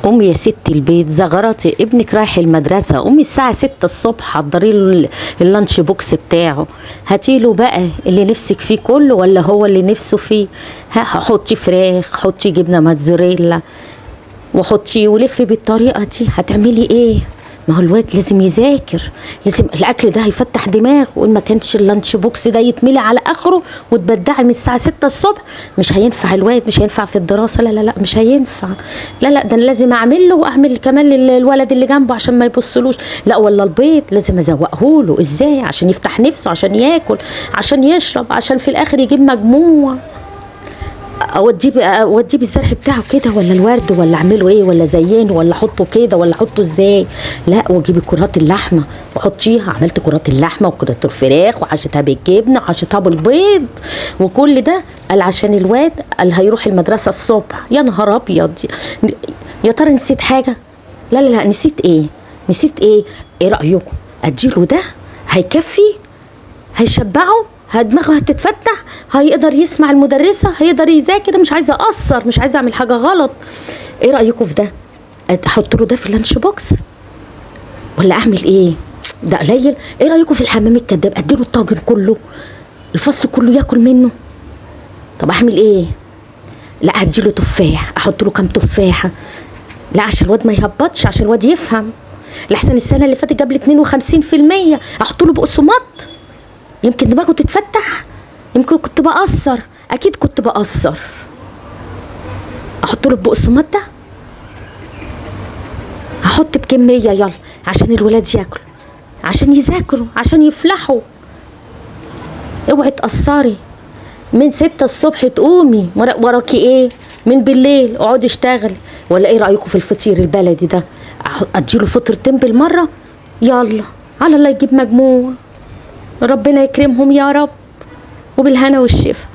قومي يا ست البيت زغرتي، ابنك رايح المدرسة، قومي الساعة 6 الصبح حضري له ال lunch box بتاعه، هاتيله بقى اللي نفسك فيه كله ولا هو اللي نفسه فيه. حطي فراخ، حطي جبنة موتزاريلا، وحطيه ولفي بالطريقة دي. هتعملي ايه؟ ما هو الواد لازم يذاكر، لازم الاكل ده هيفتح دماغه، وان ما كانش ال lunch box ده يتملي على اخره وتبدعي من الساعة 6 الصبح مش هينفع الواد، مش هينفع في الدراسة، لا لا لا مش هينفع، لا لا ده انا لازم اعمل له واعمل كمان للولد اللي جنبه عشان ما يبصلوش، لا ولا البيض لازم ازوقه له ازاي عشان يفتح نفسه، عشان ياكل، عشان يشرب، عشان في الاخر يجيب مجموع. اوديه بالزرع بتاعه كده ولا الورد، ولا اعمله ايه، ولا زينة، ولا احطه كده، ولا احطه ازاي. لا واجيبي كرات اللحمة وحطيها. عملت كرات اللحمة وكرات الفراخ وحشتها بالجبنه وحشتها بالبيض وكل ده قال عشان الواد قال هيروح المدرسة الصبح. يا نهار ابيض، يا ترى نسيت حاجة؟ لا لا لا نسيت ايه؟ نسيت ايه؟ ايه رايكم اديله ده؟ هيكفي؟ هيشبعه؟ دماغه هتتفتح؟ هيقدر يسمع المدرسة؟ هيقدر يذاكر؟ مش عايزة أقصر، مش عايزة أعمل حاجة غلط. إيه رأيكم في ده؟ أحط له ده في ال lunch box ولا أعمل إيه؟ ده قليل. إيه رأيكم في الحمام الكداب؟ أديله الطاجن كله، الفصل كله ياكل منه. طب أعمل إيه؟ لا أديله تفاح، أحط له كام تفاحة، لا عشان الواد ما يهبطش، عشان الواد يفهم. لحسن السنة اللي فاتت جاب لي 52%، أحط له بقسماط يمكن دماغه تتفتح. يمكن كنت بقصر، اكيد كنت بقصر. احط له بقسماط ده، هحط بكمية يلا عشان الولاد ياكلوا، عشان يذاكروا، عشان يفلحوا. اوعي تقصري، من 6 الصبح تقومي، وراكي ايه؟ من بالليل اقعدي اشتغلي. ولا ايه رايكم في الفطير البلدي ده؟ اديله فطرتين بالمرة، يلا على الله يجيب مجموع، ربنا يكرمهم يا رب، وبالهنا والشفا.